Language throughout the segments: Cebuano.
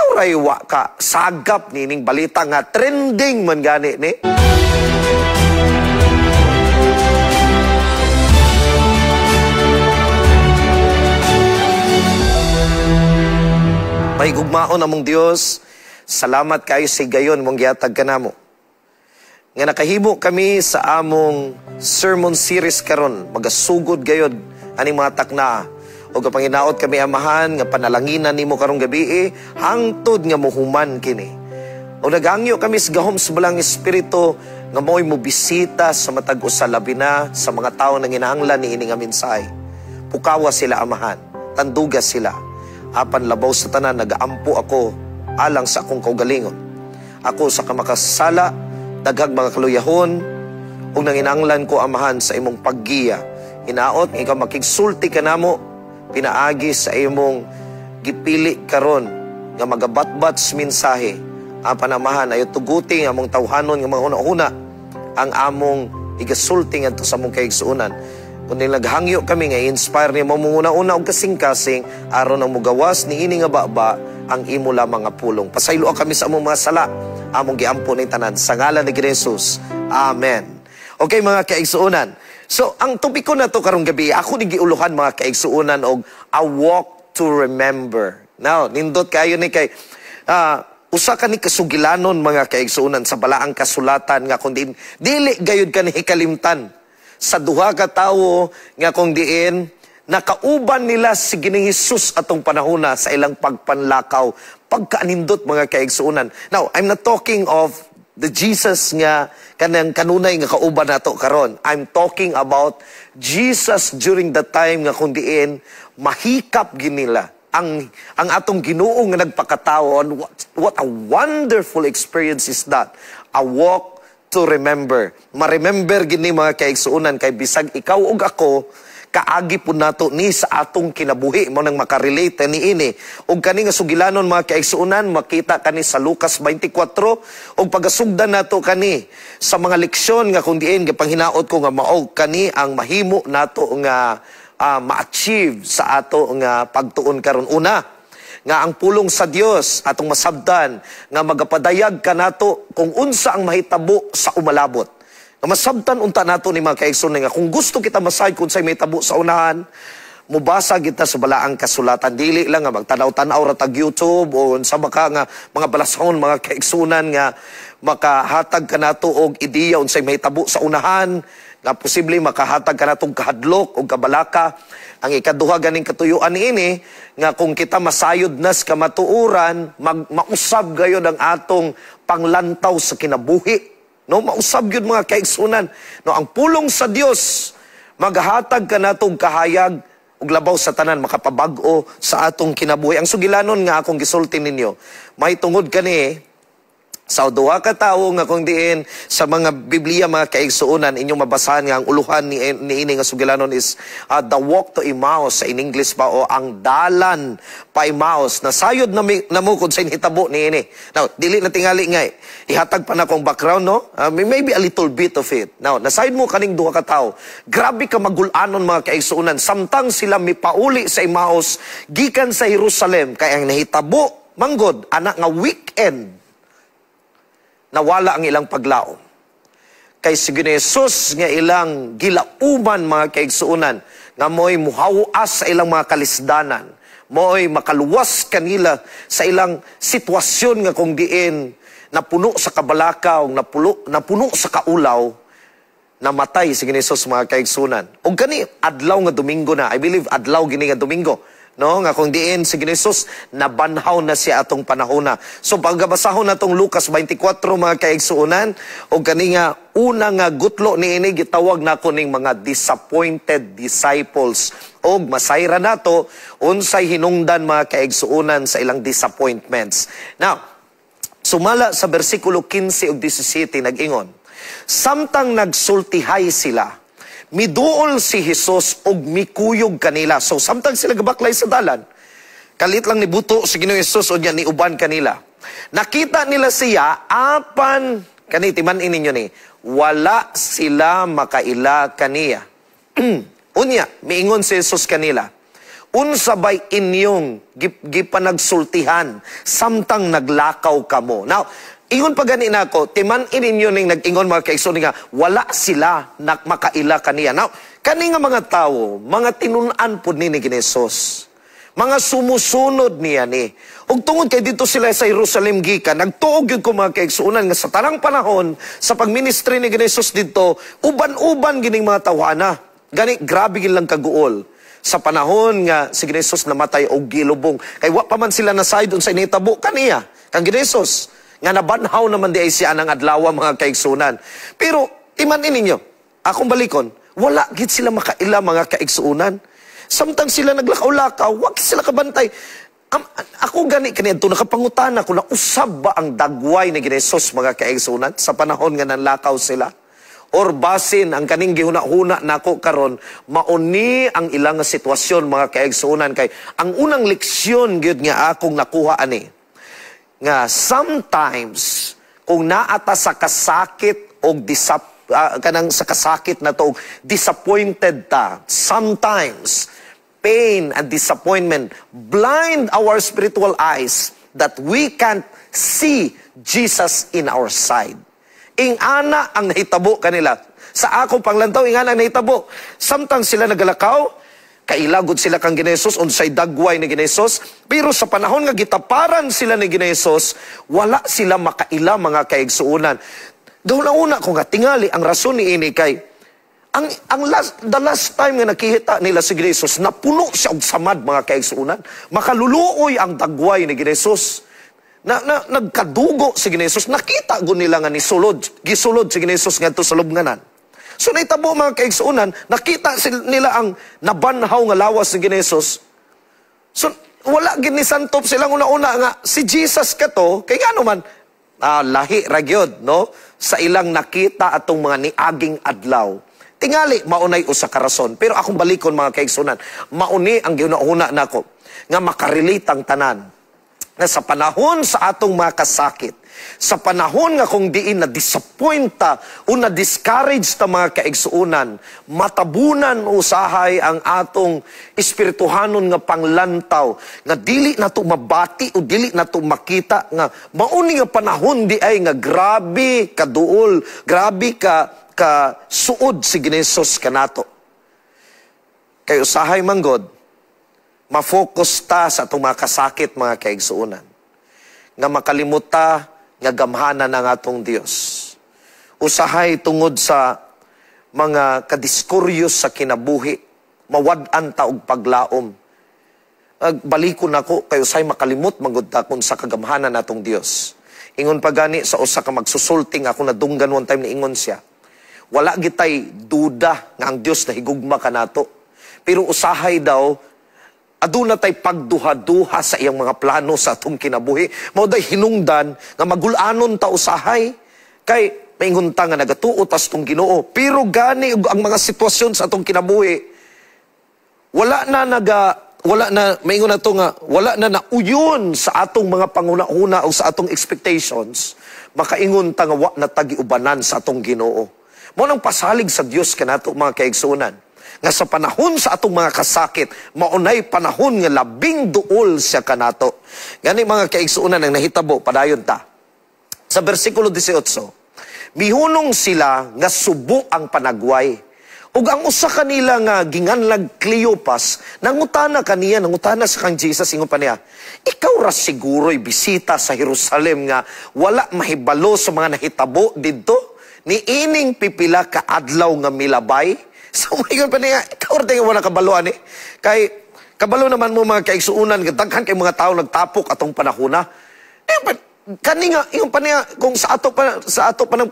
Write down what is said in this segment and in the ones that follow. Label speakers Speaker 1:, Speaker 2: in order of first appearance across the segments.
Speaker 1: Ikaw ray wa ka sagap nining balita nga trending man gani ni. May gugmaon among Dios, salamat kayo sa higayon mong gihatag kanamo. Nga nakahimo kami sa among sermon series karon, magasugod gayod aning mga takna. O kapanginaot kami Amahan nga panalanginan nimo karong gabi hangtod nga muhuman kini. O naghangyo kami sa gahom sa Balang Espiritu nga mo'y mobisita sa matag usa, labi na sa mga tawo nga ginahanglan niini nga mensahe. Pukawa sila Amahan, tanduga sila. Apan labaw sa tanan, nagaampo ako alang sa akong kaugalingon. Ako sa kamakasala, daghag mga kaluyahon, ug nanginanglan ko Amahan sa imong paggiya. Hinaot nga ikaw makigsulti kanamo, pinaagi sa imong gipili karon nga magabatbat sa mensahe. Apan Amahan, ayo tuguti ang among tawhanon nga mga huna-huna ang among igasulti ngadto sa among kaigsuonan. Kundi naghangyo kami nga inspire nimo munguna-una og kasing-kasing aron ang mugawas niini nga baba ang imo lamang nga pulong. Pasayloa kami sa among mga sala, among giampo ni tanan sa ngalan ni Jesus. Amen. Okay mga kaigsuonan. So ang topiko na to karong gabi, ako ni giuluhan mga kaigsuonan og a walk to remember. Now, nindot kayo ni kay usa ka ni kasugilanon mga kaigsuonan sa balaang kasulatan nga kun dili gayud ka ni hikalimtan sa duha ka tawo nga kung diin nakauban nila si Ginoong Hesus atong panahona sa ilang pagpanlakaw. Pagkaanindot mga kaigsuonan. Now, I'm not talking of the Jesus nga kanang kanunay nga kauban nato karon. I'm talking about Jesus during the time nga kung diin mahikap ginila ang atong Ginoo nga nagpakatao. What a wonderful experience is that. A walk to remember. Ma-remember gini mga kaigsuonan kay bisag ikaw ug ako kaagi po nato ni sa atong kinabuhi mo nang makarelate ni ini. Ug kani nga sugilanon mga kaigsuonan makita kani sa Lucas 24 ug pagasugdan nato kani sa mga leksyon nga kung diin gipanghinaot ko nga mao kani ang mahimo nato nga ma-achieve sa ato nga pagtuon karon. Una, nga ang pulong sa Dios atong masabtan nga magapadayag kanato kung unsa ang mahitabo sa umalabot. Nga masabtan unta nato ni mga kaigsoon nga kung gusto kita masayod kung unsay mahitabo sa unahan, mubasa kita sa balaang kasulatan. Dili lang nga magtanaw-tanaw ra tag YouTube o unsa baka nga mga balasahon mga kaigsunan nga makahatag kanato og ideya unsay mahitabo sa unahan, nga posible makahatag kanatong kahadlok o kabalaka. Ang ikaduha ganing katuyuan niini nga kung kita masayod nas kamatuoran, mausab gayod ang atong panglantaw sa kinabuhi. No, mausab gyud mga kaigsunan. No, ang pulong sa Dios maghatag kanatong kahayag ug labaw sa tanan makapabag-o sa atong kinabuhi. Ang sugilanon nga akong gisulti ninyo, may tungod kani sa duha ka tawo nga kung diin sa mga Biblia mga kaigsuonan inyong mabasahan nga ang uluhan ni ini nga sugilanon is the walk to Emmaus sa in English pa, o ang dalan pa Emmaus. Nasayod na mo kung sa inhitabo ni ini. Now, dili na tingali nga ihatag pa na akong background, no? Maybe a little bit of it. Now, nasayod mo kaning duha ka tawo. Grabe ka magulanon mga kaigsuonan. Samtang sila mipauli sa Emmaus gikan sa Jerusalem kay ang nahitabo manggod anak nga weekend nawala ang ilang paglaom. Kay si Jesus nga ilang gilauman mga kaigsuonan, nga mo'y muhawas sa ilang mga kalisdanan, mo'y makaluwas kanila sa ilang sitwasyon nga kung diin napuno sa kabalakaw, napuno sa kaulaw, namatay si Jesus mga kaigsuonan. Og kani adlaw nga Domingo na, I believe adlaw gini nga Domingo, no, nga kung diin si Jesus nabanhaw na siya atong panahona. So pagbasahon natong Lucas 24 mga kaigsuonan, og kani nga una nga gutlo niini gitawag nako ning mga disappointed disciples, og masayra nato unsay hinungdan mga kaigsuonan sa ilang disappointments. Now, sumala sa bersikulo 15 ug 17 nag-ingon, samtang nagsultihay sila, miduol si Jesus og mikuyog kanila. So samtang sila gabaklay sa dalan, kalit lang ni buto si Ginoong Jesus o niya niuban kanila. Nakita nila siya, apan kani timan-in ninyo ni, wala sila makaila kaniya. Unya, miingon si Jesus kanila, Unsa bay inyong gipanagsultihan samtang naglakaw kamo? Now, ingon pa gani nako, timan-i ninyo ning nag-ingon, mga kaigsoon, nga wala sila makaila kaniya. Now, kani nga mga tawo, mga tinun-an pud ni Jesus. Mga sumusunod niya ni. Ug tungod kay dito sila sa Jerusalem gikan, nagtuo gyud ko, mga kaigsuonan, nga sa tanang panahon sa pagministry ni Jesus dito, uban-uban gining mga tawhana. Gani grabe gid lang kaguol sa panahon nga si Jesus namatay og gilubong. Kay wa pa man sila nasayod unsa nahitabo kaniya kang Jesus nga nabanhaw naman di ay siya ang adlaw, mga kaigsunan. Pero timan-i ninyo, akong balikon, wala gid sila makaila, mga kaigsuunan. Samtang sila naglakaw-lakaw, wa sila kabantay. Ako gani kaniadto nakapangutana ko na usab ba ang dagway ni Jesus, mga kaigsunan, sa panahon nga nanlakaw sila? Or basin ang kaning gihuna-huna nako karon, mauni ang ilang nga sitwasyon, mga kaigsuonan, kay ang unang leksyon gyud nga akong nakuha ani nga sometimes kung naata sa kasakit og kanang sa kasakit na to, disappointed ta, sometimes pain and disappointment blind our spiritual eyes that we can't see Jesus in our side. Ingana ang nahitabo kanila. Sa akong panglantaw, ingana ang nahitabo. Samtang sila nagalakaw, kaila gud sila kang Ginesos, unsay dagway ni Ginesos, pero sa panahon nga gitaparan sila ni Ginesos, wala sila makaila, mga kaigsuonan. Doon na una ko nga tingali ang rason ni ini kay ang last the last time nga nakita nila si Jesus, napuno siya og samad, mga kaigsuonan. Makaluluoy ang dagway ni Jesus. Na nagkadugo si Jesus, nakita gud nila nga nisulod, gisulod si Jesus ngadto sa lubnganan. So naitabo, mga kaigsuonan, nakita nila ang nabanhaw nga lawas ni Jesus. So wala gid ni santop silang una-una nga si Jesus kato, kay ngano man lahi ra gyud, no, sa ilang nakita atong mga niaging adlaw. Tingali maunay usa ka rason, pero akong balikon, mga kaigsuonan, mauni ang gihuna-huna nako nga makarelate ang tanan na sa panahon sa atong mga kasakit, sa panahon nga kung diin na disappoint ta o na discourage ta, mga kaigsuonan, matabunan usahay ang atong espirituhanon nga panglantaw, nga dili na to mabati o dili na to makita nga mauni nga panahon di ay nga grabe kaduol, grabe ka suod si Ginesos kanato. Kay usahay manggod, ma-focus ta sa atong mga kasakit, mga kaigsuonan. Nga makalimot ta nga gamhanan ng atong Dios. Usahay tungod sa mga kadiskuryos sa kinabuhi, mawad-an ta og paglaom. Balikon nako kay usahay makalimot manggod ta kung sa kagamhanan natong Dios. Ingon pa gani sa usa ka magsusulting ako nadunggan one time, niingon siya, wala gitay duda nga ang Dios na higugma kanato. Pero usahay daw aduna tay pagduha-duha sa iyang mga plano sa atong kinabuhi. Mao day hinungdan nga magulanon ta usahay kay maingon ta nga nagatuo tas tong Ginoo. Pero gani og ang mga sitwasyon sa atong kinabuhi wala na naga wala na maingon na to nga wala na nauyon sa atong mga panguna-una o sa atong expectations, makaingon ta nga wa na tagiubanan sa atong Ginoo. Mao nang pasalig sa Dios kanato, mga kaigsuonan, nga sa panahon sa atong mga kasakit, maunay panahon nga labing duol siya kanato. Gani, mga kaigsuonan, ang nahitabo, padayon ta. Sa bersikulo 18, mihunong sila nga subo ang panagway. Ug ang usa kanila nga ginganlag Cleopas, nangutana kaniya, nangutana sa kang Jesus, ingon pa niya, "Ikaw ra siguro'y bisita sa Jerusalem nga wala mahibalo sa mga nahitabo didto ni ining pipila ka adlaw nga milabay?" So ingon pa niya, "Ikaw ra tingin wala kabaloan eh." Kay kabalo naman mo, mga kaigsuonan, daghan kay mga tao nagtapok atong panahona. Eh, kani nga ingon pa niya kung sa ato pa ng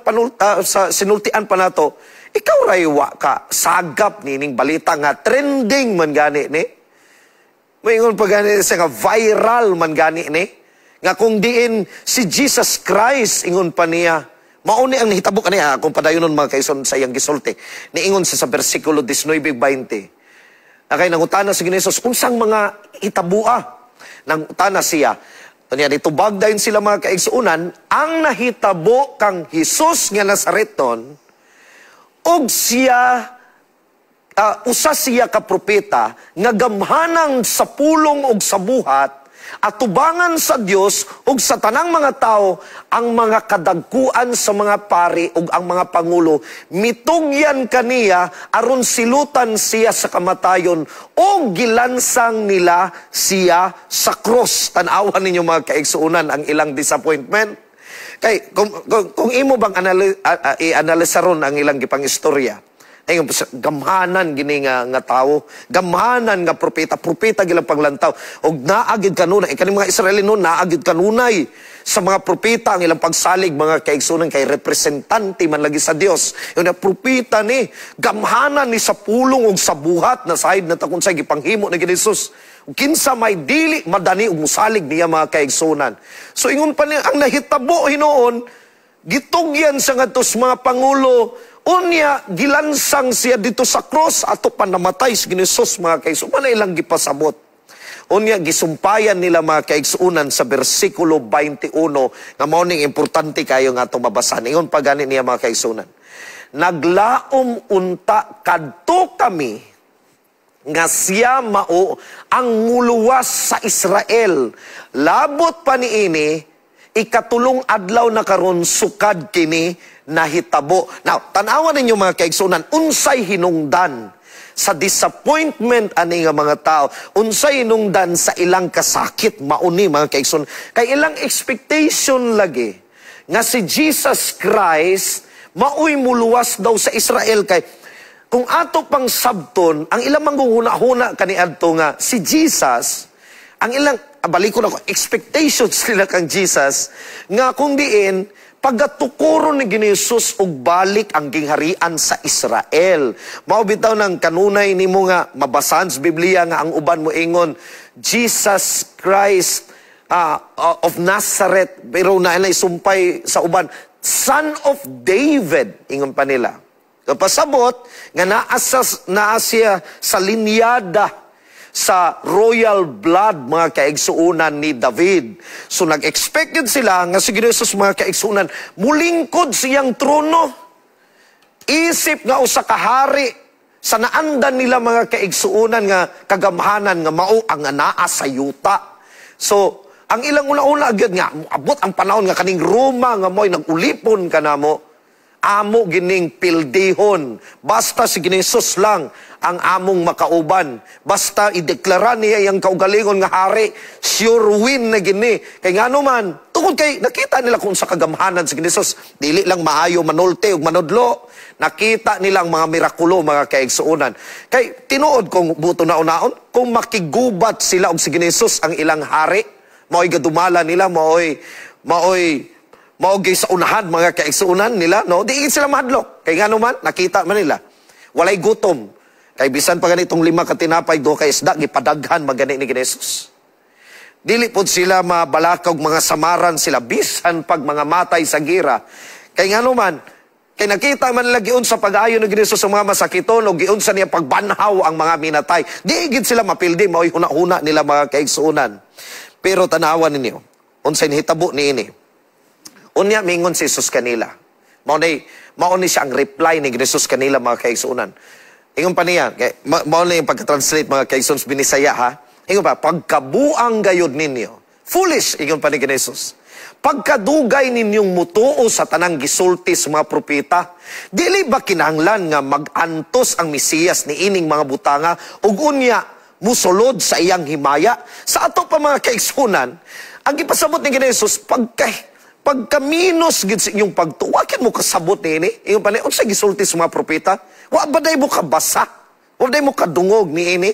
Speaker 1: sa sinultian pa nato, ikaw ray wa ka sagap nining balita nga trending man gani ni. Maingon pa gani siya nga viral man gani ni. Nga kung diin si Jesus Christ, ingon pa niya, mauni ang nahitabo kaniya, kung padayonon, mga kaison, sa iyang gisulti. Niingon siya sa bersikulo 19-20. Akay nangutana si Jesus, unsang mga hitabua? Nangutana siya. Unya nitubag dayon sila, mga kaigsuonan, ang nahitabo kang Jesus nga Nazareton, og siya Usa siya ka propeta nga gamhanan sa pulong ug sa buhat atubangan sa Dios ug sa tanang mga tao. Ang mga kadagkuan sa mga pari ug ang mga pangulo mitugyan kaniya aron silutan siya sa kamatayon, o gilansang nila siya sa cross. Tan-awan ninyo, mga kaigsuonan, ang ilang disappointment. Kay kung imo bang i-analisaron ang ilang gipang istorya, ay gamhanan gini nga tawo, gamhanan nga propeta, propeta gilang panglantaw. Og naa gid kanunay, kaning mga Israelino naa gid kanunay sa mga propeta ang ilang pagsalig, mga kaigsunan, kay representante man lagi sa Dios. Yung na propeta ni, gamhanan ni sa pulong ug sa buhat, na sahid na ta kung sa gipanghimo ni Jesus. Ug kinsa may dili madani ug musalig niya, mga kaigsunan. So ingon pa niya, ang nahitabo hinuon, gitugyan sa ngadto sa mga pangulo. Unya, gilansang siya dito sa cross, ato pa namatay si Jesus, mga kaigsunan, man ilang gipasabot. Unya, gisumpayan nila, mga kaigsunan, sa bersikulo 21, nga mao ning importante kayo nga atong mabasahan. Ingon pa gani niya, mga kaigsunan: "Naglaom unta kadto kami nga siya mao ang muluwas sa Israel. Labot pa niini, ikatulong adlaw na karon sukad kini nahitabo." Now, tanawan ninyo, mga kaigsunan, unsay hinungdan sa disappointment ani nga mga tao, unsay hinungdan sa ilang kasakit? Mauni, mga kaigsunan. Kay ilang expectation lagi nga si Jesus Christ maoy muluwas daw sa Israel, kay kung ato pang sabton ang ilang manguhuna-huna kaniadto nga si Jesus, ang ilang balikon ako, expectations nila kang Jesus nga kung diin pagatukuron ni Jesus og balik ang gingharian sa Israel. Mao bitaw nang kanunay nimo nga mabasahan sa Biblia nga ang uban mo ingon Jesus Christ of Nazareth, pero na sumpay sa uban, Son of David, ingon pa nila. Kapasabot nga naa siya sa linyada sa royal blood, mga kaigsuunan, ni David. So nag-expect yun sila nga si Jesus, mga kaigsuunan, mulingkod siyang trono. Isip nga usa ka hari sa naandan nila, mga kaigsuunan, nga kagamhanan nga mao ang anaa sa yuta. So ang ilang una-una gyud nga abot ang panahon nga kaning Roma nga mo'y nag-ulipon kanamo, amo gining pildihon. Basta si Jesus lang ang among makauban. Basta ideklara niya iyang kaugalingon nga hari, sure win na gini. Kay ngano man, tungod kay nakita nila kung sa kagamhanan si Jesus, dili lang maayo manulte ug manudlo. Nakita nila ang mga mirakulo, mga kaigsuonan. Kay tinuod kung buto na unaon, kung makigubat sila og si Jesus ang ilang hari, mao'y gadumala nila, mao'y mao'y mao sa unahan, mga kaigsuonan, nila, no? Di sila mahadlok. Kay ngano man, nakita man nila. Walay gutom. Kay bisan pa ganitong lima ka tinapay, duha ka isda, gipadaghan magani ni Jesus. Dili pod sila mabalakaw, mga samaran sila bisan pag mga matay sa gira. Kay ngano man, kay nakita man nila giunsa pag-ayo ni Jesus sa mga masakiton o giunsa niya pagbanhaw ang mga minatay. Di gid sila mapildi, mao'y huna-huna nila, mga kaigsuonan. Pero tanawan ninyo, unsay nahitabo niini. Unya mingon si Jesus kanila. Mao ni siya ang reply ni Jesus kanila, mga kaigsuonan. Ingon pa niya, kay, mao na yung pagka-translate, mga kaigsuonan, Binisaya ha. Ingon pa, "Pagkabuang gayod ninyo." "Foolish," ingon pa ni Jesus. "Pagkadugay ninyong mutuo sa tanang gisulti sa mga propeta, dili ba kinahanglan nga mag-antos ang Mesiyas ni ining mga butanga ug unya musulod sa iyang himaya?" Sa ato pa, mga kaigsunan, ang gipasabot ni Jesus, pagkaminos gid sa inyong pagtuo, mo kasabot niini? Ingon pa ni, "Unsa gisulti sa mga propeta? Wa ba day mo kabasa? Wa ba day mo kadungog niini?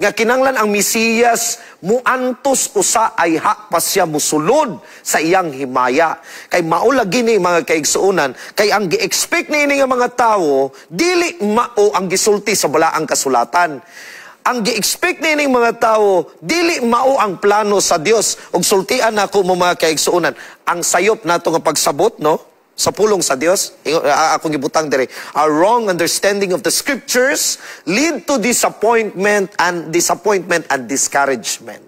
Speaker 1: Nga kinanglan ang Mesiyas muantos usa ay ha pa siya musulod sa iyang himaya." Kay mao lagi ni, mga kaigsuonan, kay ang gi-expect niini nga mga tawo dili mao ang gisulti sa balaang kasulatan. Ang gi-expect nining mga tao dili mao ang plano sa Dios. Ug sultian nako mo, mga kaigsuonan, ang sayop nato nga pagsabot, no, sa pulong sa Dios, akong gibutang diri, a wrong understanding of the scriptures lead to disappointment and discouragement.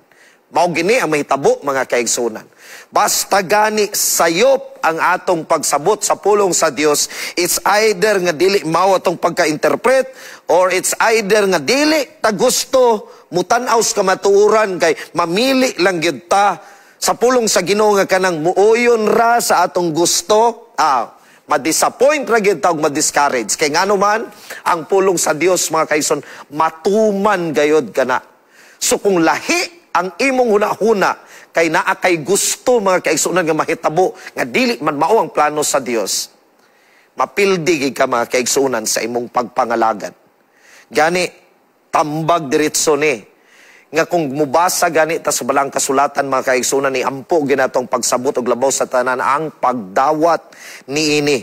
Speaker 1: Mao gini ang mahitabo, mga kaigsunan. Basta gani sayop ang atong pagsabot sa pulong sa Dios, it's either nga dili mao atong pagka-interpret or it's either nga dili ta gusto mutan-aw sa kamatuoran kay mamili lang gyud ta sa pulong sa Ginoo nga kanang muuyon ra sa atong gusto, ma-disappoint ra gyud ta ug ma-discourage. Kay ngano man, ang pulong sa Dios, mga kaigsoon, matuman gayod kana. So kung lahi ang imong hunahuna kay naa kay gusto, mga kaigsuonan, nga mahitabo nga dili man mao ang plano sa Dios, mapildi gid ka, mga kaigsuonan, sa imong pagpangalagad. Gani tambag diretso ni nga kung mubasa gani ta sa balaang kasulatan, mga kaigsuonan, ni ampo ginatong pagsabot og labaw sa tanan ang pagdawat niini.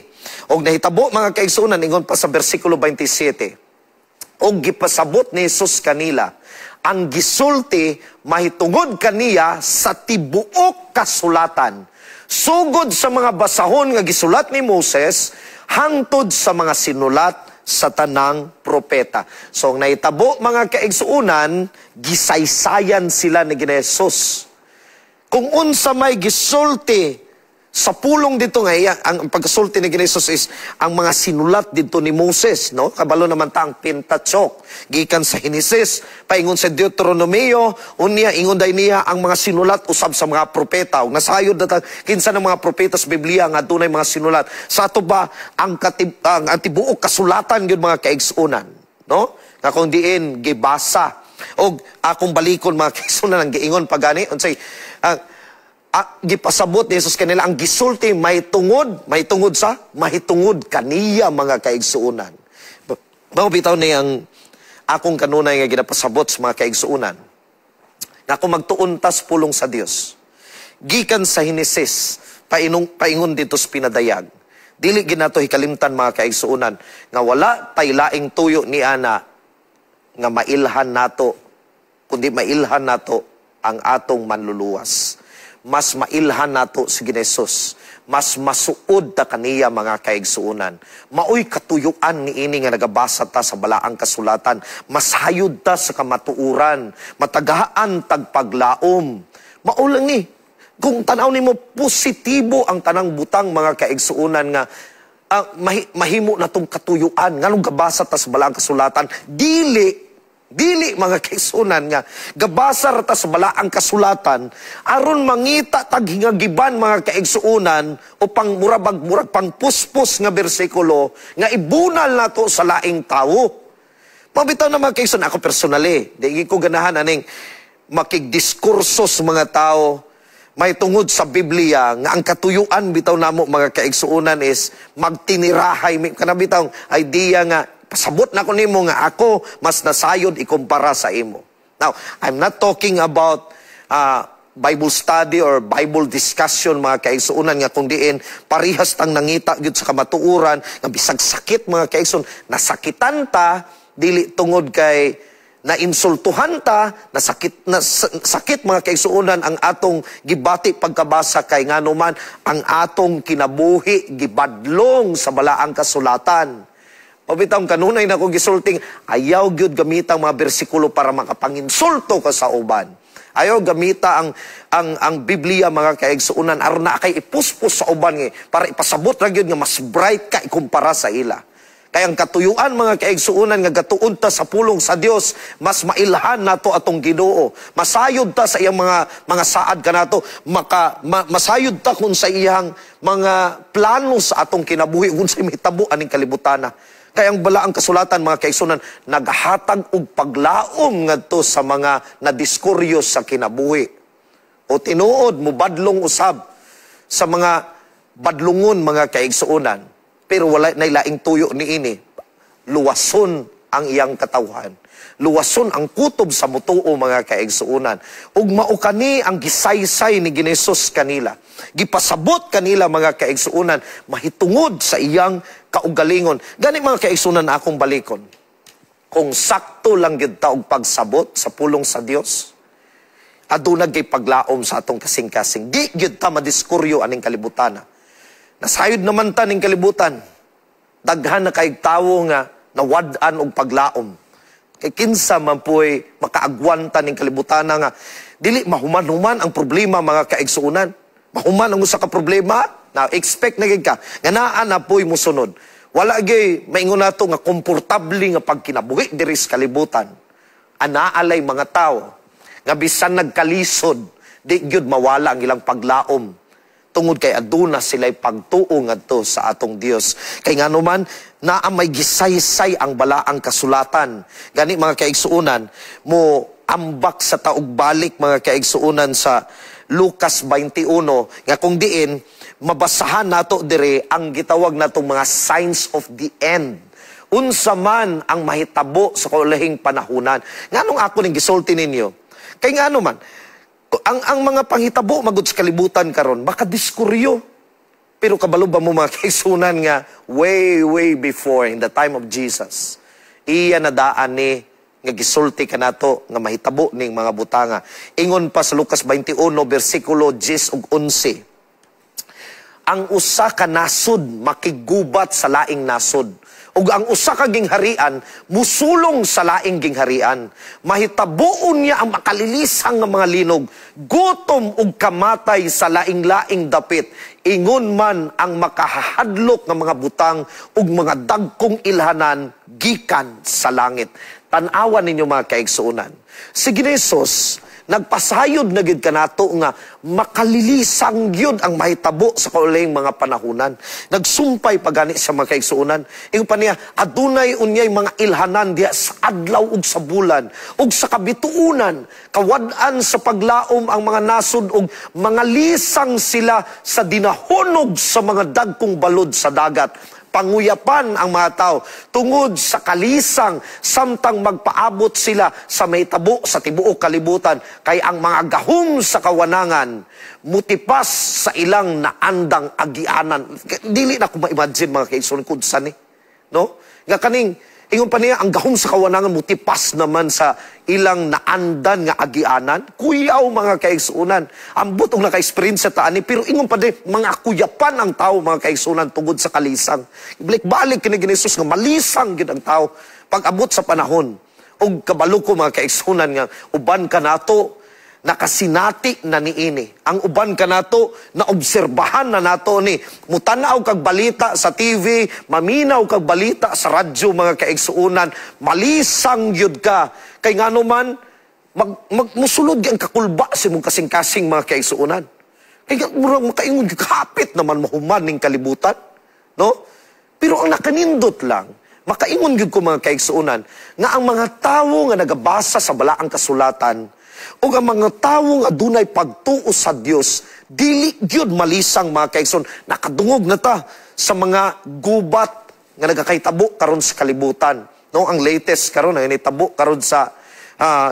Speaker 1: Og nahitabo, mga kaigsuonan, ingon pa sa bersikulo 27, og gipasabot ni Jesus kanila ang gisulti mahitungod kaniya sa tibuok kasulatan, sugod sa mga basahon nga gisulat ni Moses hangtod sa mga sinulat sa tanang propeta. So ang nahitabo, mga kaigsuonan, gisaysayan sila ni Jesus. Kung unsa may gisulti sa pulong dito nga iya, ang pagkasulti ni Jesus is ang mga sinulat dito ni Moses, no? Kabalo naman ta ang Pentateuch, gikan sa Henesis, paingon sa Deuteronomio, unya ingon day niya ang mga sinulat usab sa mga propeta. Ug nasayod na ta kinsa ng mga propeta sa Biblia nga adunay mga sinulat. Sa ato ba ang tibuok kasulatan gyud, mga kaigsuonan, no? Nga kung diin gibasa og akong balikon, mga kaigsuonan, ang giingon pa gani unsay gipasabot ni Jesus kanila ang gisulti may tungod sa mahitungod kaniya, mga kaigsuonan. Mao bitaw ni ang akong kanunay nga ginapasabot sa mga kaigsuonan. Nga kung magtuon tas pulong sa Dios, gikan sa Henesis, paingon dito sa Pinadayag, dili ginato hikalimtan, mga kaigsuonan, nga wala tay laing tuyo ni ana nga mailhan nato kundi mailhan nato ang atong Manluluwas. Mas mailhan nato si Jesus. Mas masuod ta kaniya, mga kaigsuonan. Maoy katuyuan ni ini nga nagabasa ta sa balaang kasulatan. Masayod ta sa kamatuoran. Matagaan tagpaglaom. Mao lang ni. Kung tanaw nimo, positibo ang tanang butang, mga kaigsuonan, nga mahimo na tong katuyuan nganong gabasa ta sa balaang kasulatan. Dili Dili, mga kaigsuonan, nga gabasa ra ta sa balaang kasulatan aron mangita tag hingagiban, mga kaigsuonan, o pang murabag murag pang puspos nga bersikulo nga ibunal nato sa laing tawo. Mabitaw na, mga kaigsuonan, ako personally, di ko ganahan aning makigdiskurso sa mga tao may tungod sa Biblia nga ang katuyuan bitaw namo, mga kaigsuonan, is magtinirahay kana bitaw idea nga pasabot na ko nimo nga ako mas nasayod ikumpara sa imo. Now, I'm not talking about Bible study or Bible discussion, mga kaigsuonan, nga kung diin parihas tang nangita gyud sa kamatuoran nga bisag sakit, mga kaigsoon, nasakitan ta dili tungod kay nainsultuhan ta, nasakit na sakit, mga kaigsuonan, ang atong gibati pagkabasa kay ngano man ang atong kinabuhi gibadlong sa balaang kasulatan. Pabitang kanunay na ko gisulting, ayaw gyud gamita ang mga bersikulo para makapanginsulto ka sa uban. Ayaw gamita ang Biblia, mga kaigsuonan, aron na kay ipuspos sa uban nga para ipasabot ra gyud nga mas bright ka ikumpara sa ila. Kaya ang katuyuan, mga kaigsuonan, nga gatuon ta sa pulong sa Dios, mas mailhan nato atong Ginoo. Masayod ta sa iyang mga saad kanato, masayod ta kung sa iyang mga plano sa atong kinabuhi kung sa mahitabo aning kalibutana. Kaya ang balaang kasulatan, mga kaigsuonan, naghatag og paglaom ngadto sa mga nadiskuryo sa kinabuhi. O tinuod mubadlong usab sa mga badlungon, mga kaigsuonan, pero wala na laing tuyo ni ini. Luwason ang iyang katawhan. Luwason ang kutob sa mutuo, mga kaigsuonan. Ug mao kani ang gisaysay ni Ginesos kanila. Gipasabot kanila, mga kaigsuonan, mahitungod sa iyang kaugalingon. Gani, mga kaigsuonan, akong balikon. Kung sakto lang gyud ta og pagsabot sa pulong sa Dios, aduna gyud paglaom sa atong kasing-kasing. Di gyud ta madiskuryo aning kalibutan. Nasayod naman ta ning kalibutan. Daghan na kay tawo nga nawad-an og paglaom. Kay kinsa man po'y makaagwanta ning kalibutan nga Dili mahuman-human ang problema, mga kaigsuonan. Mahuman ang usa ka problema, na expect na gid ka nga naa na po'y musunod. Wala gyud maingon nato nga komportable nga pagkinabuhi diri sa kalibutan. Anaa lay mga tawo nga bisan nagkalisod, di gyud mawala ang ilang paglaom tungod kay aduna sila'y pagtuo ngadto sa atong Dios. Kay ngano man, naa may gisaysay ang balaang kasulatan. Gani, mga kaigsuonan, mo ambak sa ta og balik, mga kaigsuonan, sa Lucas 21 nga kung diin mabasahan nato dire ang gitawag natong mga signs of the end, unsa man ang mahitabo sa kaulahing panahunan. Nganong ako ning gisulti ninyo? Kay ngano man, ang mga panghitabo magud sa kalibutan karon makadiskuryo. Pero kabalo ba mo, mga kaigsuonan, nga way, way before, in the time of Jesus, iya na daan ni nga gisulti kanato nga mahitabo ning mga butanga? Ingon pa sa Lucas 21 bersikulo 10 ug 11, ang usa ka nasod makiggubat sa laing nasod ug ang usa ka gingharian musulong sa laing gingharian. Mahitabuon niya ang makalilisang nga mga linog, gutom ug kamatay sa laing-laing dapit. Ingon man ang makahadlok nga mga butang ug mga dagkong ilhanan gikan sa langit. Tan-awan ninyo, mga kaigsuonan. Si Jesus nagpasayod na gid kanato nga makalilisang gyud ang mahitabo sa kaulahing mga panahunan. Nagsumpay pa gani sa mga kaigsuonan. Ingon pa niya, adunay unyay mga ilhanan diha sa adlaw ug sa bulan ug sa kabituonan, kawad-an sa paglaom ang mga nasod ug mga lisang sila sa dinahunog sa mga dagkong balod sa dagat. Panguyapan ang mga tao tungod sa kalisang samtang magpaabot sila sa mahitabo sa tibuok kalibutan, kay ang mga gahom sa kawanangan mutipas sa ilang naandang agianan. Dili na ko ma-imagine, mga kaigsoon, kung saan ni, no? Nga kaning ingon pa niya, ang gahom sa kawanangan mutipas naman sa ilang naandan nga agianan. Kuyaw, mga kaigsuonan. Ambot og naka-experience sa taani, pero ingon pa din, mga kuyapan ang tao, mga kaigsuonan, tungod sa kalisang. Balik-balik kini ni Jesus nga malisang gid ang tao pag abot sa panahon. Og kabalo ko, mga kaigsuonan, nga uban kanato nakasinati na niini. Ang uban kanato na obserbahan na nato ni. Mutanaw kag balita sa TV, maminaw kag balita sa radyo, mga kaigsuonan, malisang gyud ka. Kay ngano man, mag, mag musulod ang kakulba sa imong kasing-kasing, mga kaigsuonan. Kay murag makaingon kapit naman mahuman ning kalibutan, no? Pero ang nakanindot lang, makaingon gyud ko, mga kaigsuonan, nga ang mga tawo nga nagabasa sa balaang kasulatan ug ang mga tawo nga adunay pagtuo sa Dios dili gyud malisang, mga kaigsoon. Nakadungog na ta sa mga gubat nga nagakahitabo karon sa kalibutan, no? Ang latest karon ang nitabo karon sa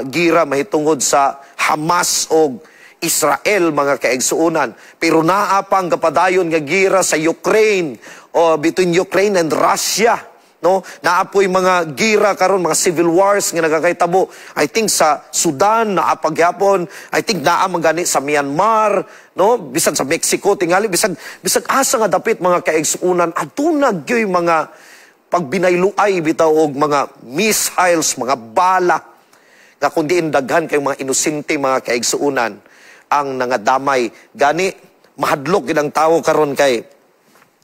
Speaker 1: gira mahitungod sa Hamas og Israel, mga kaigsuonan. Pero naa pa ang kapadayon nga gira sa Ukraine o between Ukraine and Russia, no? Naa poy mga gira karon, mga civil wars nga nagakahitabo. I think sa Sudan naa pagyapon, I think naa man gani sa Myanmar, no? Bisan sa Mexico tingali, bisag bisag asa nga dapit, mga kaigsuonan, aduna gyoy mga pagbinayluay bitaw og mga missiles, mga bala nga kung diin daghan kay mga inosente, mga kaigsuonan, ang nangadamay. Gani mahadlok gid ang tawo karon kay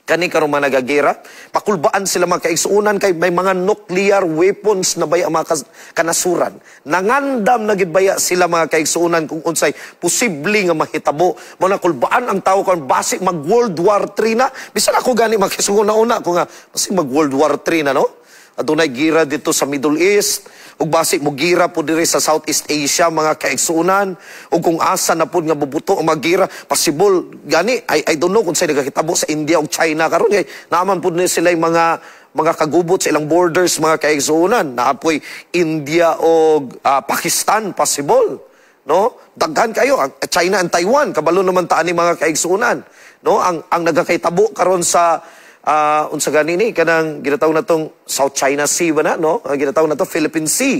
Speaker 1: kani karon mga nagagira, pakulbaan sila, mga kaigsuonan, kay may mga nuclear weapons na baya ang mga kanasuran. Nangandam na gid baya sila, mga kaigsuonan, kung unsay posible nga mahitabo. Mo na kulbaan ang tao karon, basi mag World War III na. Bisan ako gani, mga kaigsuonan, una ko nga basi mag World War III na, no? Adunay gira dito sa Middle East ug basi mo gira po diri sa Southeast Asia, mga kaigsuonan, ug kung asa na pud nga bubuto ang mga gira, possible gani. I don't know kung sa nagakitabo sa India ug China karon, kay naaman pud ni sila yung mga kagubot sa ilang borders, mga kaigsuonan. Naa poy India og Pakistan, possible, no? Daghan kayo ang China and Taiwan, kabalo naman ta ani, mga kaigsuonan, no? Ang nagakahitabo karon sa unsa gani ni kanang ginatawag na tong South China Sea ba na, no? Ang ginatawag na to Philippine Sea,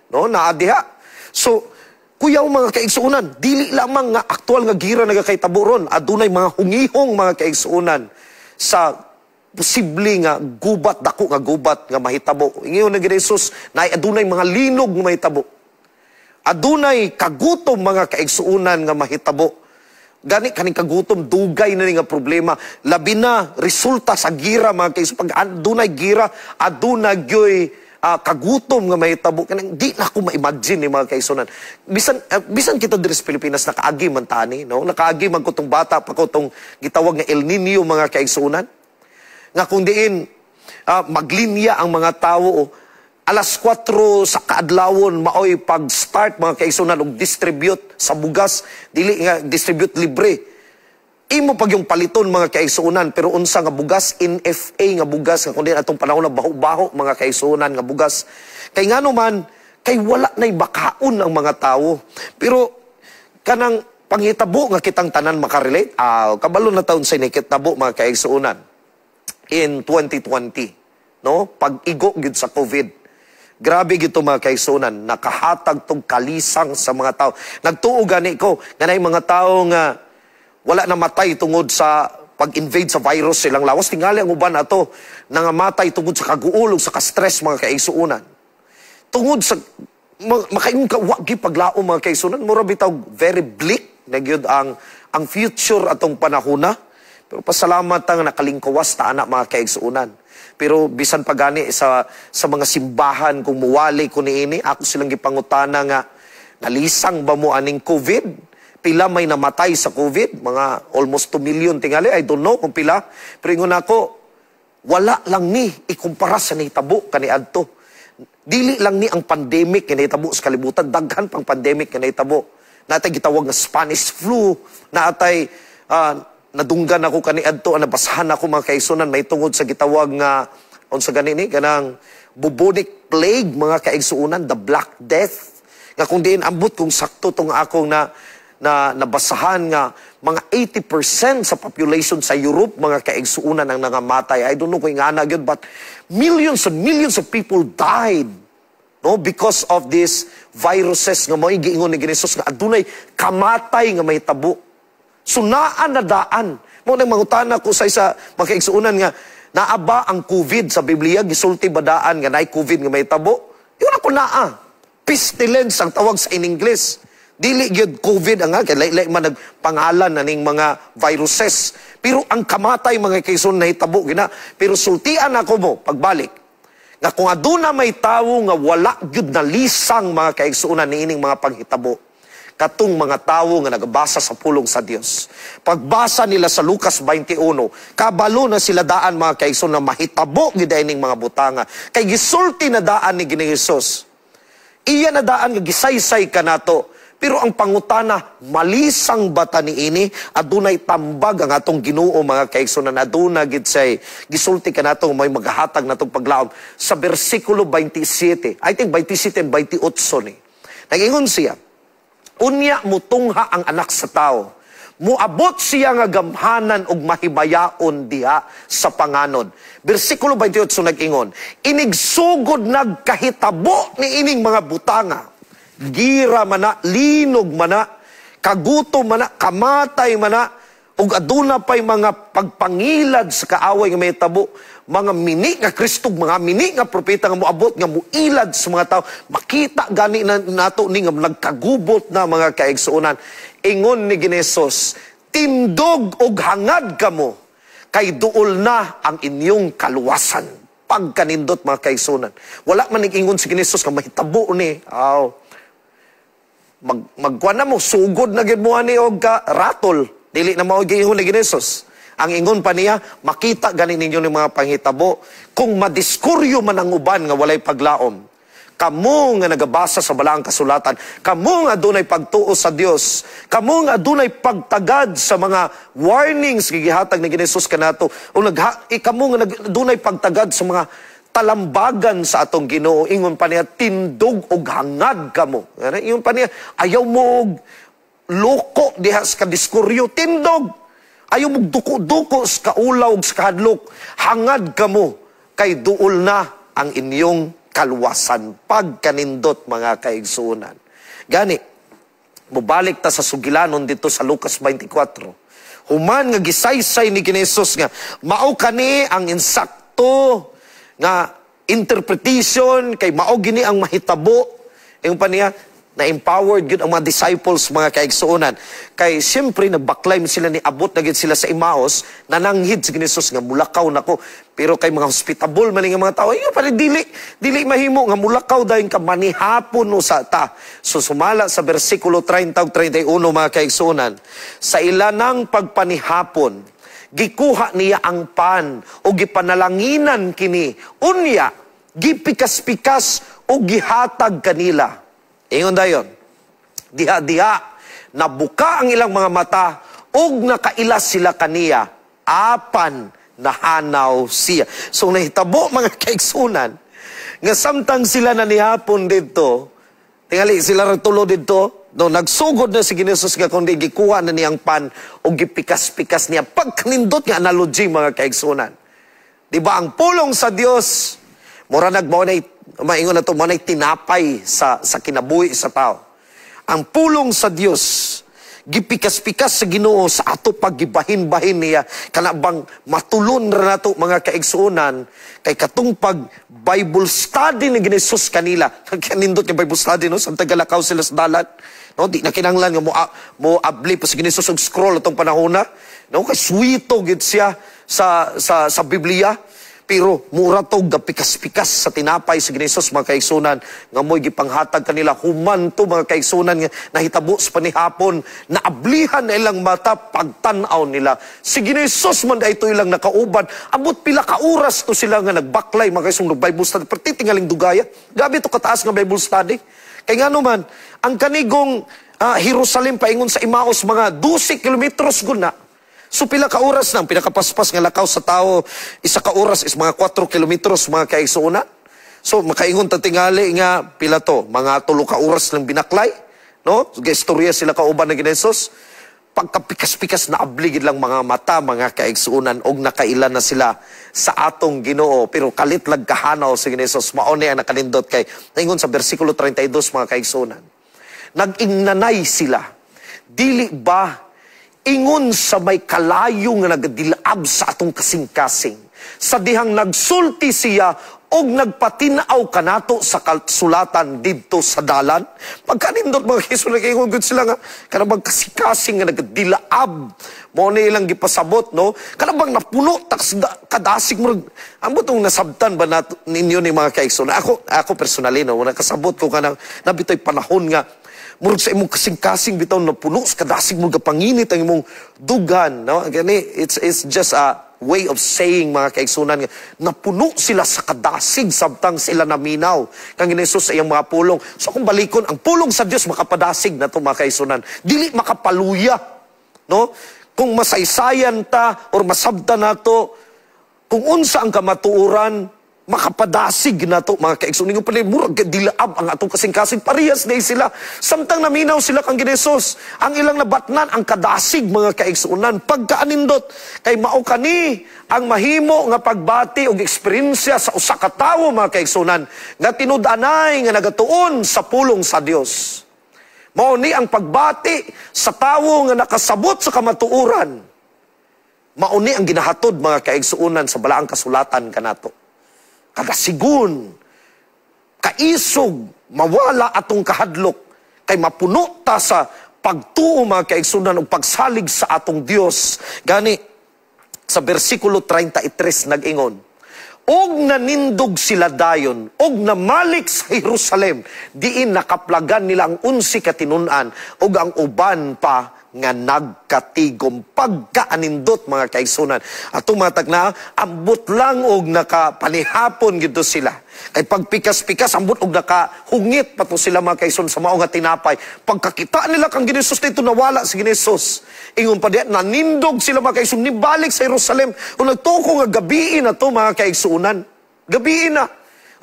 Speaker 1: no? Naa diha. So kuyaw, mga kaigsuonan, dili lamang nga aktual nga gira nagakahitabo ron, adunay mga hungihong, mga kaigsuonan, sa posible nga gubat, dako nga gubat nga mahitabo. Ingon na gid Jesus na adunay mga linog nga mahitabo. Adunay kagutom, mga kaigsuunan, nga mahitabo. Gani kaning kagutom, dugay na ni nga problema, labi na resulta sa gira, mga kaigsuonan. Pag adunay gira, aduna gyoy kagutom nga mahitabo. Kanang di na ako ma-imagine ni, mga kaigsuonan. Bisan kita diri sa Pilipinas, nakaagi man tani, no? Nakaagi man ko tong bata pa ko tong gitawag nga El Nino, mga kaigsuonan, nga kung diin maglinya ang mga tao alas 4 sa kaadlawon, maoy pag-start, mga kaigsuonan, og distribute sa bugas. Dili nga distribute libre, imo pag yung paliton, mga kaigsuonan. Pero unsa nga bugas? NFA nga bugas, nga kundi atong panahon na baho-baho, mga kaigsuonan, nga bugas. Kay ngano man? Kay wala na'y bakaon ang mga tawo. Pero kanang panghitabo nga kitang tanan makarelate, kabalo na taon sa nikitabo, mga kaigsuonan, in 2020, no? Pag-igo gyud sa COVID. Grabe gito, mga kaigsuonan, nakahatag tong kalisang sa mga tao. Nagtuo gani ko nga naay mga tao nga wala namatay tungod sa pag-invade sa virus silang lawas. Tingali ang uban ato nangamatay tungod sa kaguol ug sa ka-stress, mga kaigsuonan. Tungod sa makaingon ka wa gi paglaom, mga kaigsuonan, mura bitaw very bleak na gyud ang future atong panahona. Pero pasalamat ang nakalingkawas ta ana, mga kaigsuonan. Pero bisan pa gani sa mga simbahan, kung muwali ko niini, ako silang gipangutana nga nalisang ba mo aning COVID? Pila may namatay sa COVID? Mga almost 2 million tingali. I don't know kung pila. Pero ingon ako, wala lang ni ikumpara sa nahitabo kaniadto. Dili lang ni ang pandemic nga nahitabo sa kalibutan, daghan pang pandemic nga nahitabo. Natay gitawag nga Spanish flu, naatay nadunggan ako kaniadto, nabasahan ako, mga kaigsuonan, may tungod sa gitawag nga unsa gani ni, kanang bubonic plague, mga kaigsuonan, the Black Death. Nga kung diin ambot kung sakto tong akong na na nabasahan nga mga 80% sa population sa Europe, mga kaigsuonan, ang nangamatay. I don't know kung ingana gyud, but millions and millions of people died, no, because of these viruses nga mo'y giingon ni Jesus nga adunay kamatay nga mahitabo. So naa na daan. Mo nang mangutana ko sa isa, mga kaigsuonan, nga naa ba ang COVID sa Biblia? Gisulti ba daan nga naay COVID nga mahitabo? Ingon ako, naa. Pestilence ang tawag sa in English. Dili gyud COVID ang kay lahi man nagpangalan na ning mga viruses. Pero ang kamatay, mga kaigsuonan, nahitabo gina. Pero sultian ako mo pagbalik nga kung aduna may tawo nga wala gyud nalisang, mga kaigsuonan, niining mga panghitabo, katong mga tawo nga nagabasa sa pulong sa Dios. Pagbasa nila sa Lucas 21, kabalo na sila daan, mga kaigsuonan, na mahitabo gid ining mga butanga. Kay gisulti na daan ni Ginoong Hesus. Iya na daan nga gisaysay kanato. Pero ang pangutana, malisang bata ni ini? Adunay tambag ang atong Ginoo, mga kaigsuonan. Aduna gid say gisulti kanato, may maghahatag natong paglaom sa bersikulo 27. I think 27 and 28 ni. Nagingon siya, "Unya mutungha ang Anak sa Tao. Muabot siya nga gamhanan ug mahibayaon diha sa panganod." Bersikulo 28 nag-ingon, "Inigsugod nagkahitabo ni ining mga butanga, gira mana, linog mana, kagutom mana, kamatay mana, ug aduna pay mga pagpangilad sa kaaway nga mahitabo, mga mini nga Kristo, mga mini nga propeta nga moabot nga muilad sa mga tao." Makita gani na nato ni nga nagkagubot na, mga kaigsuonan. Ingon ni Ginesos, "Tindog og hangad kamo kay duol na ang inyong kaluwasan." Pagkanindot, mga kaigsuonan. Wala man nag-ingon si Ginesos nga mahitabo ni. Aw. Magkuan na mo, sugod na gid mo ani og ka ratol. Dili na mao giingon ni Ginesos. Ang ingon pa niya, makita gani ninyo ni mga panghitabo, kung madiskuryo man ang uban nga walay paglaom, kamo nga nagabasa sa balaang kasulatan, kamo nga adunay pagtuo sa Dios, kamo nga adunay pagtagad sa mga warnings nga gihatag ni Ginesos kanato, o kamo nga adunay pagtagad sa mga talambagan sa atong Ginoo, ingon pa niya, "Tindog og hangad kamo." Ingon pa niya, ayaw mo og loko diha sa kadiskuryo, tindog. Ayaw mo duko-duko sa kaulaw ug sa kahadlok. Hangad kamo kay duol na ang inyong kaluwasan. Pagkanindot, mga kaigsuonan. Gani, mubalik ta sa sugilanon dito sa Lucas 24. Human nga gisaysay ni Ginesos nga mao kani ang insakto nga interpretation kay mao gini ang mahitabo. Ingon pa niya, Na empowered gyud ang mga disciples, mga kaigsuonan, kay siyempre nagbaklay man sila, ni abot na gyud sila sa Emmaus, nananghid si Jesus nga mulakaw nako, pero kay mga hospitable man nga mga tao, ayo pa dili dili mahimo nga mulakaw dayon ka, manihapon no sa ta. So sumala sa bersikulo 30 ug 31, mga kaigsuonan, sa ilanang pagpanihapon, gikuha niya ang pan o gipanalanginan kini, unya gipikas-pikas o gihatag kanila. Ingon dayon, diha-diha, nabuka ang ilang mga mata, ug nakaila sila kaniya, apan nahanaw siya. So nahitabo, mga kaigsunan, nga samtang sila na nihapon dito, tingali sila rin tulo dito, no, nagsugod na si Jesus nga kundi gikuha na niyang pan o gipikas-pikas niya. Pagkanindot nga analogy, mga kaigsunan. Di ba ang pulong sa Dios, mura nagmao na maingon na to, mao tinapay sa kinabuhi sa tao. Ang pulong sa Dios, gipikas-pikas sa Ginoo sa ato paggibahin-bahin niya, kana bang matulon ra nato, mga kaigsuonan, kay katong pag Bible study ni Jesus kanila. Kanindot nga Bible study, no, samtang galakaw sila sa dalan, no, di na kinahanglan nga mo abli pa sa Jesus og scroll atong panahona, no, kay suwito gid siya sa Biblia. Pero mura to gapikas-pikas sa tinapay sa Jesus, mga kaigsunan, nga mo'y gipanghatag kanila. Human to, mga kaigsunan, nga nahitabo sa panihapon, naablihan na ilang mata, pagtan-aw nila, si Jesus man ito ilang nakauban. Abot pila ka oras to sila nga nagbaklay, mga kaigsunan, Bible study, perti tingaling dugaya. Gabi to kataas nga Bible study, kay ngano man ang kanigong Jerusalem paingon sa Emmaus, mga 12 kilometros guna. So pila ka oras nang pinakapaspas nga lakaw sa tao, isa ka oras is mga 4 kilometros, mga kaigsuonan. So makaingon ta tingali nga pila to, mga 3 ka oras lang binaklay, no? So, istorya sila kauban ng Jesus. Pagkapikas-pikas, na abligid lang mga mata, mga kaigsuonan, og nakaila na sila sa atong Ginoo, pero kalit lag kahanaw sa Jesus. Mao ni ang nakanindot kay ingon sa bersikulo 32, mga kaigsuonan. Nag-ingnanay sila. Dili ba ingon sa may kalayo nga nagadilaab sa atong kasing-kasing, sa dihang nagsulti siya og nagpatinaw kanato sa kasulatan didto sa dalan? Pagkanindot, mga kaigsuonan, kay gud sila nga kanang kasing-kasing nga nagadilaab, mo ni ilang gipasabot, no, kanang bang napuno taks kadasig mo. Ambot ong nasabtan ba nato ninyo ni, mga kaigsuonan? Ako personally, no, nakasabot ko kanang nabitoy panahon nga murag sa imong kasing-kasing bitaw na puno sa kadasig mo, gapanginit ang imong dughan, no? Gani it's just a way of saying, mga kaigsunan, nga napuno sila sa kadasig samtang sila naminaw kang Jesus sa iyang mga pulong. So kung balikon ang pulong sa Dios, makapadasig na to, mga kaigsunan, dili makapaluya, no? Kung masaysayan ta or masabta nato kung unsa ang kamatuoran, makapadasig na to, mga kaigsunan. Yung pala, murag dilaab ang atong kasing-kasing, parehas na sila. Samtang naminaw sila kang Jesus, ang ilang nabatnan, ang kadasig, mga kaigsunan. Pagkaanindot, kay mao kani ang mahimo nga pagbati og eksperyensya sa usa ka tawo, mga kaigsunan, nga tinud-anay nga nagatuon sa pulong sa Dios. Mao ni ang pagbati sa tawo nga nakasabot sa kamatuoran. Mao ni ang ginahatod, mga kaigsuonan, sa balaang kasulatan kanato. Kadasigon, kaisog, mawala atong kahadlok, kay mapuno ta sa pagtuo, mga kaigsuonan, ug pagsalig sa atong Dios. Gani sa bersikulo 33 nag-ingon, "Og nanindog sila dayon, og namalik sa Jerusalem, diin nakaplagan nila ang 11 ka tinun-an ug ang uban pa nga nagkatigom." Pagkaanindot, mga kaigsunan. At tumatag na, ambot lang og nakapanihapon gito sila. Kay pagpikas-pikas, ambot og nakahungit pa to sila, mga kaigsunan, sa mao nga tinapay. Pagkakita nila kang Jesus dito, nawala si Jesus. Ingon pa diyan, nanindog sila, mga kaigsunan, nibalik sa Jerusalem. O nagtuko nga gabiin na to, mga kaigsunan. Gabiin na.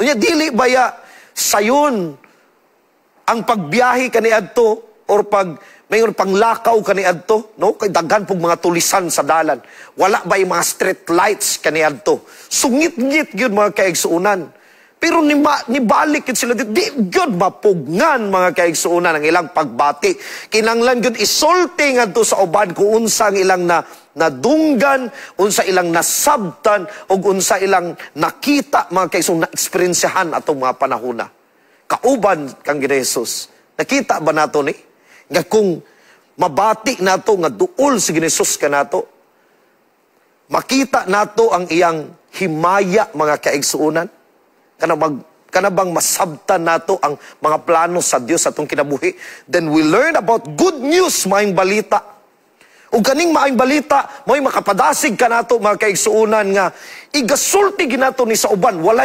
Speaker 1: Unya, dili baya sayon ang pagbiyahe kaniadto or pag mayon panglakaw kaniadto, no, kay daghan pug mga tulisan sa dalan? Wala ba yung mga street lights kaniadto? Sungit-ngit gyud, mga kaigsuonan, pero nibalik gyud sila dito, di gyud mapugnan, mga kaigsuonan, ang ilang pagbati. Kinanglan gyud isulti ngadto sa uban kung unsa ang ilang na nadunggan, unsa ilang nasabtan ug unsa ilang nakita, mga kaigsuonan, na eksperyensyahan atong mga panahona kauban kang Jesus. Nakita ba nato ni? Nga kung mabati nato nga duol si Ginoong kanato, makita nato ang iyang himaya, mga kaigsuonan, kana bang masabtan nato ang mga plano sa Dios sa atong kinabuhi, then we learn about good news, maayong balita. Ug kaning maayong balita, mo'y makapadasig kanato, mga kaigsuonan, nga igasulti ginato ni sa uban, wala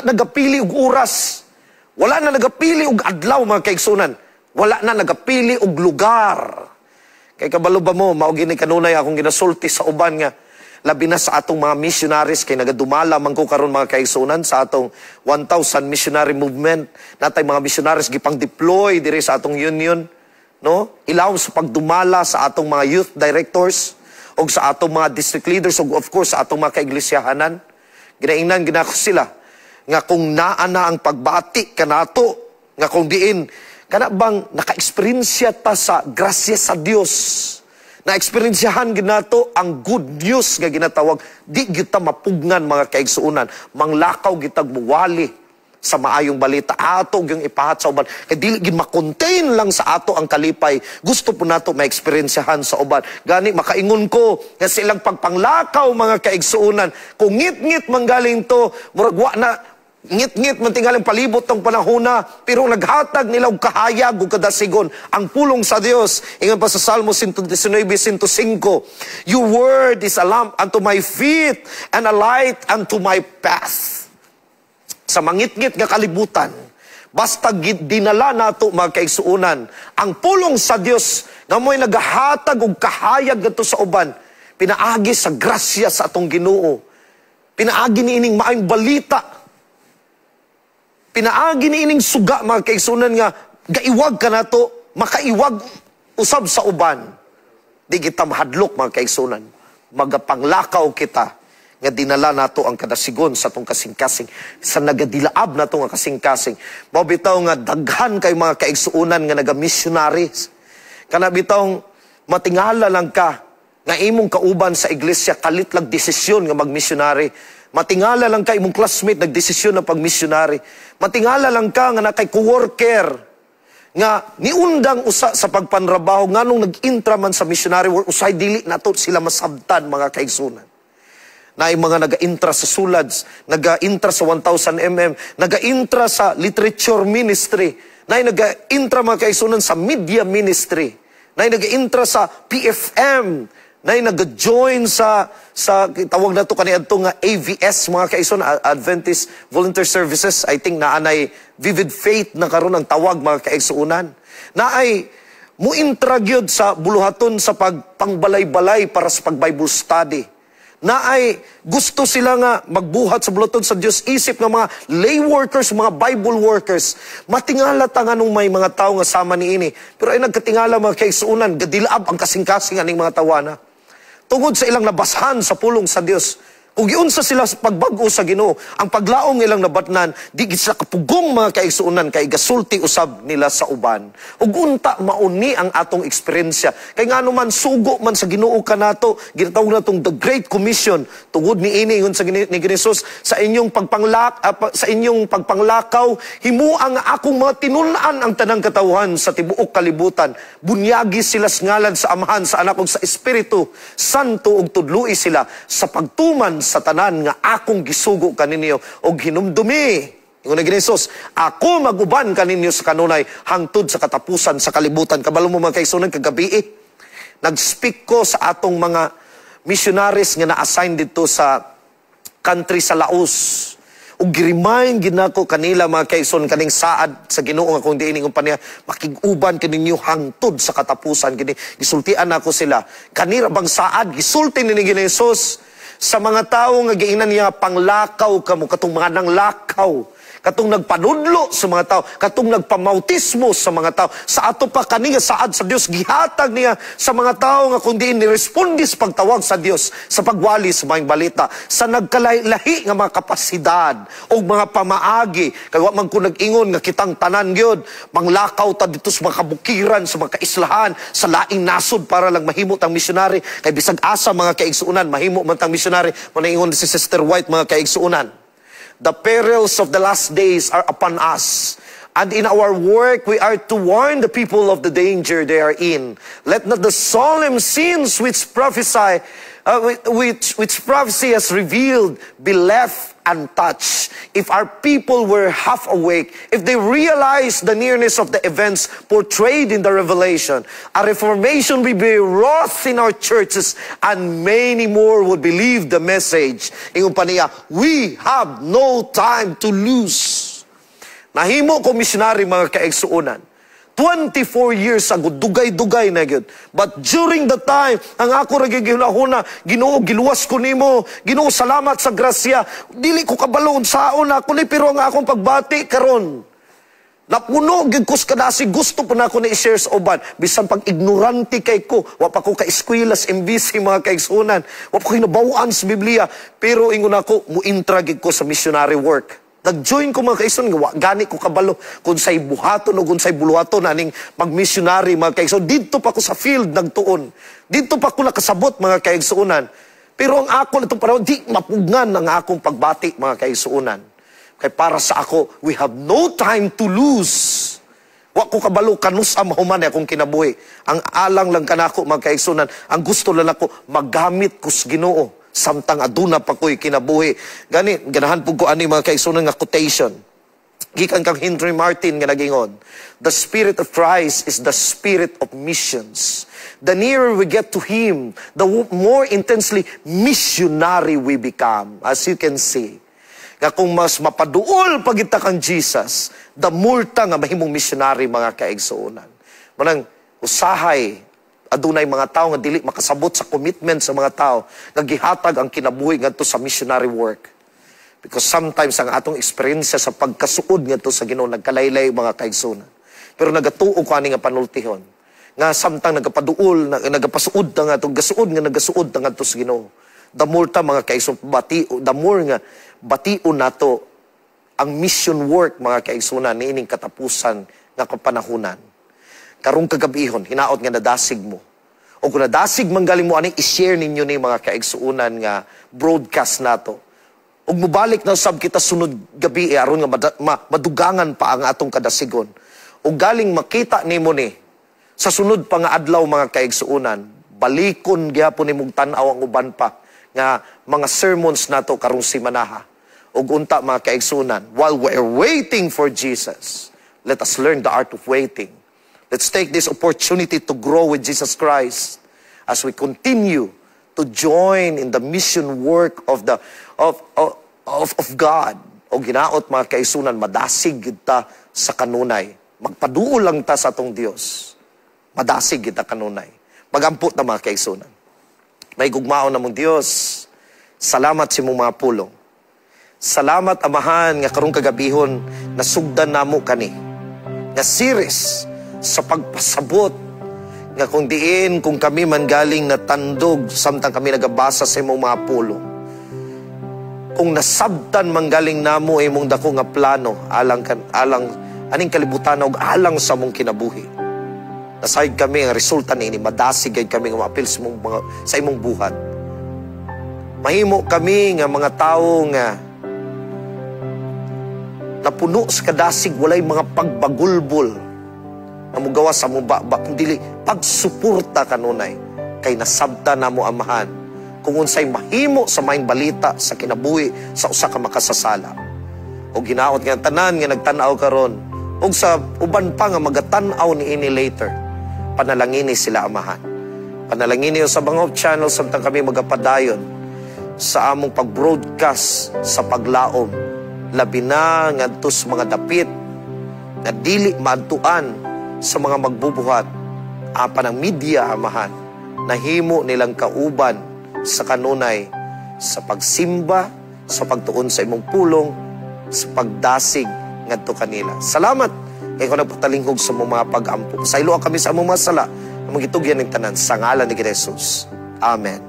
Speaker 1: nagapili og oras. Wala na nagapili og adlaw, mga kaigsuonan. Wala na nagapili og lugar. Kay kabalo ba mo, mao gini kanunay akong ginasulti sa uban nga labi na sa atong mga missionaries, kay nagadumala man ko karon, mga kaigsuonan, sa atong 1,000 missionary movement. Natay mga missionaries gipang deploy diri sa atong union, no, ilawom sa pagdumala sa atong mga youth directors ug sa atong mga district leaders ug of course sa atong mga kaiglisyahanan. Ginaingnan ginako sila nga kung naa na ang pagbati kanato nga kung diin kana bang naka-eksperyensya ta sa grasya sa Dios, na eksperyensyahan ginato ang good news nga ginatawag, di kita mapugnan, mga kaigsuonan. Manglakaw gitag muwali sa maayong balita, ato gyung ipahat sa uban, kay dili gid ma-contain lang sa ato ang kalipay. Gusto po nato ma-eksperensyahan sa uban. Gani makaingon ko nga silang pagpanglakaw, mga kaigsuonan, kung ngit-ngit manggaling to, murag wa na ngit-ngit man tingaling palibot ng panahona, pero naghatag nila og kahayag ug kadasigon ang pulong sa Dios. Ingon pa sa Salmo 119:105, "Your word is a lamp unto my feet and a light unto my path." Sa mangitngit nga kalibutan, basta dinala nato, mga kaigsuonan, ang pulong sa Dios nga mo'y nagahatag og kahayag ngadto sa uban pinaagi sa grasya sa atong Ginoo, pinaagi niining maayong balita, pinaagi ni ining suga, mga kaigsuonan, nga gaiwag kanato, makaiwag usab sa uban, di kita mahadlok, mga kaigsuonan. Magapanglakaw kita nga dinala nato ang kadasigon sa atong kasing-kasing, sa nagadilaab nato nga kasing-kasing. Mao bitaw nga daghan kay mga kaigsuonan nga naga-missionaries. Kana bitaw matingala lang ka nga imong kauban sa iglesia kalit lang desisyon nga magmissionary. Matingala lang ka imong classmate nagdesisyon na pagmissionary. Matingala lang ka nga nakay coworker nga niundang usa sa pagpanrabaho, nganong nag-intra man sa missionary work, usay dili nato sila masabtan, mga kaigsuonan. Naay mga nag-intra sa Sulads, nag-intra sa 1000 mm, nag-intra sa literature ministry, naay nag-intra, mga kaigsuonan, sa media ministry, naay nag-intra sa PFM, naay nag-join sa tawag na to kaniadto nga AVS, mga kaigsuonan, Adventist Volunteer Services. I think naanay Vivid Faith na karon ang tawag, mga kaigsuonan. Naay muintra gyud sa buluhaton sa pagpangbalay-balay para sa pag-Bible study. Naay gusto sila nga magbuhat sa buluhaton sa Dios isip nga mga lay workers, mga Bible workers. Matingala ta nga nung may mga tao nga sama niini. Pero ay nagkatingala, mga kaigsuonan, gadilaab ang kasing-kasing aning mga tawana tungod sa ilang nabasahan sa pulong sa Dios. Kung giunsa sila sa pagbag-o sa Ginoo, ang paglaong ilang nabatnan, di gid sila kapugong, mga kaigsuonan, kay gasulti usab nila sa uban. Ug unta mauni ang atong eksperyensya. Kay ngano man sugo man sa Ginoo kanato, ginatawag natong the Great Commission. Tungod niini, ingon sa ni Jesus, sa inyong pagpanglakaw, himua nga akong mga tinun-an ang tanang katawhan sa tibuok kalibutan. Bunyagi sila sa ngalan sa Amahan, sa Anak ug sa Espiritu Santo ug tudloi sila sa pagtuman sa tanan nga akong gisugo kaninyo, og hinumdumi, ingon ni Jesus, ako maguban kaninyo sa kanunay hangtod sa katapusan sa kalibutan. Kabalo mo, mga kaigsuonan, kagabi eh, nag-speak ko sa atong mga missionaries nga na-assign dito sa country sa Laos. Ug gi-remind gid nako kanila, mga kaigsoon, kaning saad sa Ginoo nga kung diin ingon pa niya, makig-uban kaninyo hangtod sa katapusan. Kini gisultian nako sila, kanira bang saad gisulti ni Ginoo Jesus sa mga tawo nga giingnan niya, panglakaw kamo, katong mga nanglakaw, katong nagpanudlo sa mga tao, katong nagpamautismo sa mga tao. Sa ato pa kani nga saad sa Dios gihatag niya sa mga tao nga kung diin ni-responde sa pagtawag sa Dios sa pagwali sa maayong balita sa nagkalahi nga mga kapasidad o mga pamaagi. Kay wa man ko nag-ingon nga kitang tanan gyud manglakaw ta dito sa mga kabukiran, sa mga kaislahan, sa laing nasod para lang mahimo tang misyonary. Kay bisag asa, mga kaigsuonan, mahimo man tang misyonary. Mao si Sister White, mga kaigsuonan, "The perils of the last days are upon us." And in our work, we are to warn the people of the danger they are in. Let not the solemn scenes which prophecy has revealed be left untouched. If our people were half awake, if they realized the nearness of the events portrayed in the Revelation, a reformation will be wrought in our churches and many more would believe the message. Ingon pa niya, we have no time to lose. Nahimo ko missionary, mga kaigsuonan. 24 years ago, dugay-dugay na gyud. But during the time, ang ako ra gihunahuna, "Ginoo, giluwas ko nimo. Ginoo, salamat sa grasya." Dili ko kabalo unsaon ako ni, pero ang akong pagbati karon, napuno gyud ko sa kadasig, gusto po nako na i-share sa uban. Bisan pag ignorante kay ko, wa pa ko ka-eskwela sa MBC, mga kaigsuonan. Wa pa ko hinabawaan sa Biblia, pero ingon ako, muintra gyud ko sa missionary work. Nag-join ko, mga kaigsuonan, wa gani ko kabalo kung unsay buhaton o kung unsay buluhaton aning mag-missionary, mga kaigsuonan. Didto pa ko sa field nagtuon. Didto pa ko nakasabot, mga kaigsuonan. Pero ang ako nitong panahon, di mapugnan ang akong pagbati, mga kaigsuonan. Kay para sa ako, we have no time to lose. Wa ko kabalo kanus-a mahuman akong kinabuhi. Ang alang lang kanako, mga kaigsuonan, ang gusto lang ako magamit ko sa Ginoo samtang aduna pa ko'y kinabuhi. Gani, ganahan pud ko ani, mga kaigsuonan, nga quotation. Gikan kang Henry Martyn nga nagingon, "The Spirit of Christ is the spirit of missions. The nearer we get to Him, the more intensely missionary we become." As you can see, nga kung mas mapaduol pa kita kang Jesus, the more ta nga mahimong missionary, mga kaigsuonan. Manang usahay, adunay mga tao nga dili makasabot sa commitment sa mga tao nga gihatag ang kinabuhi ngadto sa missionary work. Because sometimes ang atong eksperyensya sa pagkasuod ngadto sa Ginoo nagkalaylay, mga kaigsuonan. Pero nagatuo ko ani nga panultihon nga samtang nagapaduol, nagapasuod ta nga gasuod nga nagasuod ta ngadto sa Ginoo. The more ta, mga kaigsuonan, bati, the more nga bation nato ang mission work, mga kaigsuonan, niining katapusan nga kapanahunan. Karong kagabihon, hinaot nga nadasig mo. O kung nadasig man galing mo ani, i-share ninyo ni, mga kaigsuonan, nga broadcast nato. Ug mubalik na sab kita sunod gabi eh, aron nga madugangan pa ang atong kadasigon. Ug galing makita nimo ni sa sunod pa nga adlaw, mga kaigsuonan, balikon gyapon nimong tan-aw ang uban pa nga mga sermons nato karong simanaha. Ug unta, mga kaigsuonan, while we're waiting for Jesus, let us learn the art of waiting. Let's take this opportunity to grow with Jesus Christ as we continue to join in the mission work of God. O ginaot, mga kaigsuonan, madasig gyud ta sa kanunay. Magpaduol lang ta sa atong Dios. Madasig gyud ta kanunay. Magampo ta, mga kaigsuonan. Mahigugmaon namong Dios. Salamat sa imong mga pulong. Salamat, Amahan, nga karong kagabihon nasugdan namo kani nga series sa pagpasabot nga kung diin kung kami man galing natandog samtang kami nagabasa sa imong mga pulong. Kung nasabtan man galing namo imong dako nga plano alang aning kalibutan ug alang sa among kinabuhi. Nasayod kami ang resulta niini, madasig gayud kami nga maapil sa imong buhat. Mahimo kami nga mga tawo nga napuno sa kadasig, walay mga pagbagulbol nga mugawas sa among baba, kundi pagsuporta kanunay kay nasabta namo, Amahan, kung unsay mahimo sa maayong balita sa kinabuhi sa usa ka makasasala. O ginaot nga tanan nga nagtan-aw karon ug sa uban pa nga magatan-aw niini later, panalangini sila, Amahan. Panalangini sa Bangop Channel samtang kami magapadayon sa among pag-broadcast sa paglaom, labi na ngadto sa mga dapit nga dili maadtuan sa mga magbubuhat apan ang media, Amahan, nahimo nilang kauban sa kanunay sa pagsimba, sa pagtuon sa imong pulong, sa pagdasig ngadto kanila. Salamat kay ikaw nagpatalingkog sa among mga pag-ampo. Pasayloa kami sa among mga sala. Among gitugyan ning tanan sa ngalan ni Jesus. Amen.